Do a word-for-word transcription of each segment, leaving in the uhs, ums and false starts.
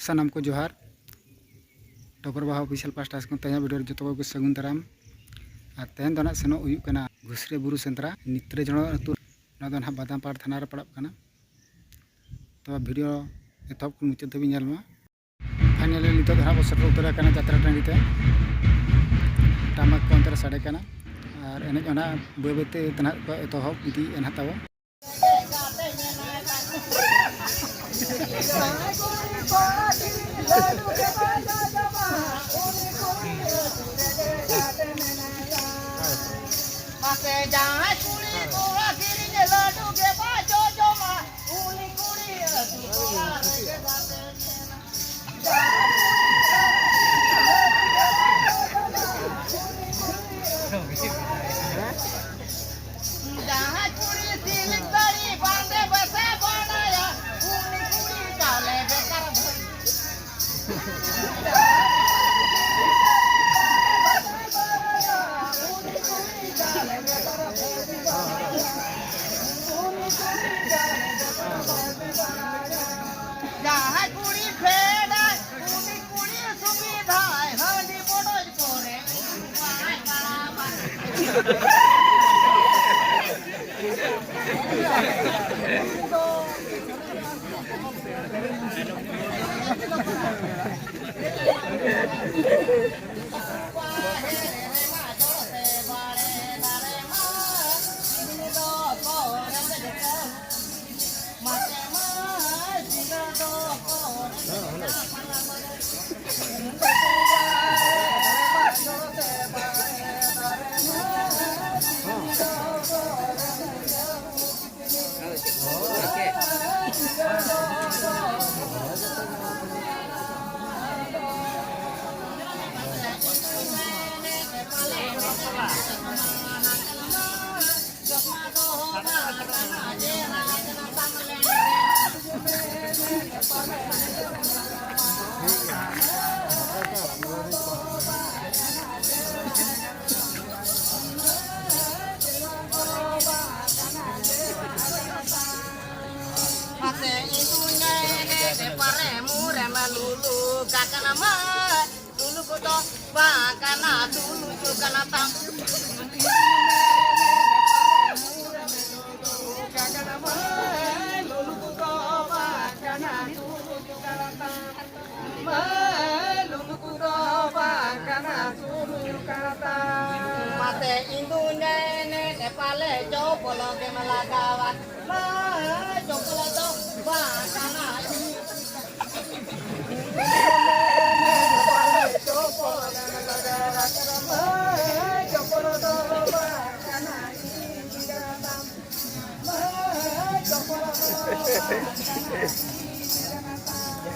ᱥᱟᱱᱟᱢ ᱠᱚ ᱡᱚᱦᱟᱨ᱾ ᱴᱚᱯᱚᱨ ᱵᱟᱦᱟ ᱚᱯᱷᱤᱥᱤᱭᱟᱞ ᱯᱟᱥᱴᱟ ᱥᱮᱫ ᱠᱷᱚᱱ ᱛᱮᱦᱮᱧᱟᱜ ᱵᱷᱤᱰᱤᱭᱳ ᱨᱮ ᱡᱚᱛᱚ ᱠᱚᱜᱮ ᱥᱟᱹᱜᱩᱱ ᱫᱟᱨᱟᱢ᱾ ᱟᱨ ᱛᱮᱦᱮᱧ ᱫᱚ ᱱᱟᱦᱟᱜ ᱥᱮᱱᱚᱜ ᱦᱩᱭᱩᱜ ᱠᱟᱱᱟ ᱜᱷᱩᱥᱨᱤᱭᱟᱹ ᱵᱩᱨᱩ ᱥᱮᱸᱫᱽᱨᱟ, ᱱᱤᱛᱨᱮ ᱡᱷᱚᱲᱚ ᱟᱹᱛᱩ᱾ ᱱᱚᱣᱟ ᱫᱚ ᱱᱟᱦᱟᱜ ᱵᱟᱫᱟᱢᱯᱟᱲ ᱛᱷᱟᱱᱟ ᱨᱮ ᱯᱟᱲᱟᱜ ᱠᱟᱱᱟ᱾ ᱛᱚ ᱵᱷᱤᱰᱤᱭᱳ ᱮᱛᱚᱦᱚᱵ ᱠᱷᱚᱱ ᱢᱩᱪᱟᱹᱫ ᱫᱷᱟᱹᱵᱤᱡ ᱧᱮᱞ ᱢᱟ᱾ ᱯᱷᱟᱭᱱᱟᱞᱤ ᱱᱤᱛᱚᱜ ᱫᱚ ᱱᱟᱦᱟᱜ ᱵᱚ ᱥᱮᱴᱮᱨ ᱩᱛᱟᱹᱨ ᱟᱠᱟᱱᱟ ᱡᱟᱛᱨᱟ ᱴᱟᱺᱰᱤ ᱛᱮ᱾ ᱴᱟᱢᱟᱠ ᱠᱚ ᱚᱱᱛᱮ ᱨᱮ ᱥᱟᱰᱮ ᱠᱟᱱᱟ ᱟᱨ ᱮᱱᱮᱡ ᱚᱱᱟ ᱵᱟᱹᱭ ᱵᱟᱹᱭ ᱛᱮ ᱱᱟᱦᱟᱜ ᱠᱚ ᱮᱛᱚᱦᱚᱵ ᱤᱫᱤᱭᱮᱫᱼᱟ ᱱᱟᱦᱟᱜ ᱛᱟᱵᱚ᱾ ᱢᱟᱥᱮ ᱡᱟᱦᱟᱸᱭ ᱠᱩᱲᱤ ᱠᱚᱲᱟ ᱠᱤᱨᱤᱧ ᱞᱟᱹᱰᱩ ᱜᱮ ᱵᱟᱭ ᱡᱚᱡᱚᱢᱟ, ᱩᱱᱤ ᱠᱩᱲᱤ ᱟᱹᱛᱩ ᱴᱚᱞᱟ ᱨᱮᱜᱮ ᱵᱟᱥᱮ ᱧᱮᱞᱟ᱾ ᱡᱟᱦᱟᱸᱭ ᱠᱩᱲᱤ ᱥᱤᱞᱤᱠ ᱥᱟᱹᱲᱤ ᱵᱟᱸᱫᱮ ᱵᱮᱥᱮ ᱵᱟᱲᱟᱭᱟ, ᱩᱱᱤ ᱠᱩᱲᱤ ᱛᱟᱞᱮ ᱵᱮᱠᱟᱨ ᱵᱷᱟᱹᱜᱤ᱾ ᱡᱟᱦᱟᱸᱭ ᱠᱩᱲᱤ ᱯᱷᱮᱰᱟᱭ, ᱩᱱᱤ ᱠᱩᱲᱤ ᱥᱩᱵᱤᱫᱷᱟᱭ, ᱦᱟᱺᱰᱤ ᱵᱚᱰᱚᱡ ᱠᱚᱨᱮ ᱵᱟᱭ ᱠᱟᱲᱟᱣᱟ᱾ ᱠᱟᱠᱱᱟ ᱢᱟ ᱞᱩᱞᱩ ᱠᱚᱫᱚ ᱵᱟᱝ ᱠᱟᱱᱟ, ᱛᱩᱞᱩᱡ ᱠᱟᱱᱟ ᱛᱟᱢ᱾ ᱠᱟᱠᱱᱟ ᱢᱟ ᱞᱩᱞᱩ ᱠᱚᱫᱚ ᱵᱟᱝ ᱠᱟᱱᱟ, ᱛᱩᱞᱩᱡ ᱠᱟᱱᱟ ᱛᱟᱢ᱾ ᱢᱟ ᱞᱩᱞᱩ ᱠᱚᱫᱚ ᱵᱟᱝ ᱠᱟᱱᱟ, ᱛᱩᱞᱩᱡ ᱠᱟᱱᱟ ᱛᱟᱢ᱾ ᱢᱟᱛᱮ ᱤᱧ ᱫᱩᱧ ᱮᱱᱮᱡ ᱯᱟᱞᱮ ᱪᱚᱯᱚᱞ ᱜᱮᱢ ᱞᱟᱜᱟᱣᱟ᱾ ᱢᱟ ᱪᱚᱯᱚᱞ ᱫᱚ ᱵᱟᱝ ᱠᱟᱱᱟ᱾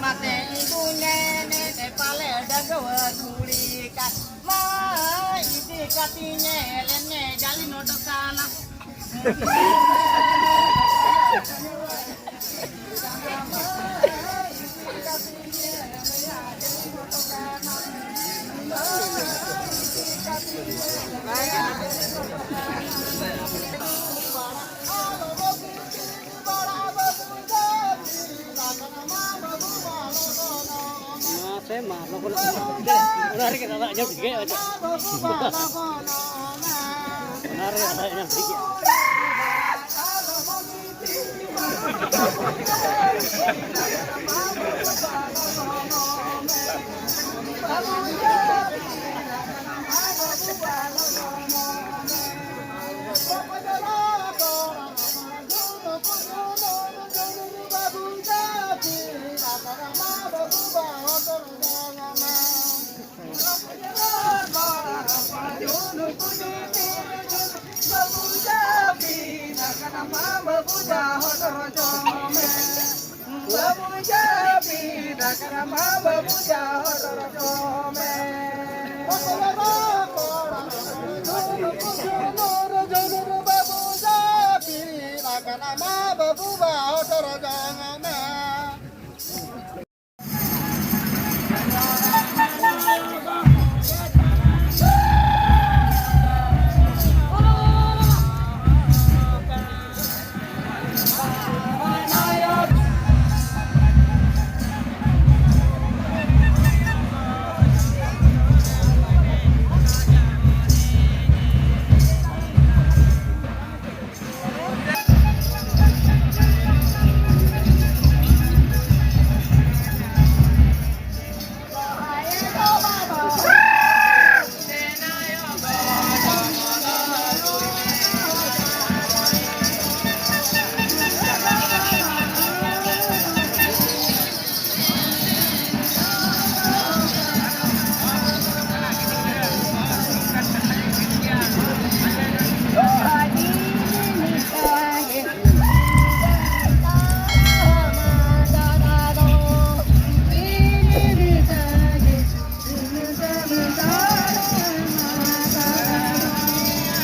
ᱢᱟᱛᱮ ᱤᱧ ᱫᱩᱧ ᱮᱱᱮᱡ ᱯᱟᱞᱮ ᱰᱟᱺᱜᱩᱣᱟᱹ ᱠᱩᱲᱤ ᱠᱟᱱ᱾ ᱢᱟ ᱤᱫᱤ ᱠᱟᱛᱮᱧ ᱧᱮᱞᱮᱫ ᱢᱮ ᱡᱟᱹᱞᱤ ᱱᱚᱰᱚ ᱠᱟᱱᱟ᱾ ᱢᱟᱥᱮ ᱢᱟ, ᱞᱚᱜᱚᱱ, ᱚᱱᱟ ᱨᱮᱜᱮ ᱫᱟᱫᱟ ᱟᱸᱡᱚᱢ ᱴᱷᱤᱠᱟᱹᱭ ᱢᱮ᱾ ᱚᱱᱟ ᱨᱮᱜᱮ ᱫᱟᱫᱟ ᱟᱸᱡᱚᱢ ᱴᱷᱤᱠᱟᱹᱭ ᱢᱮ᱾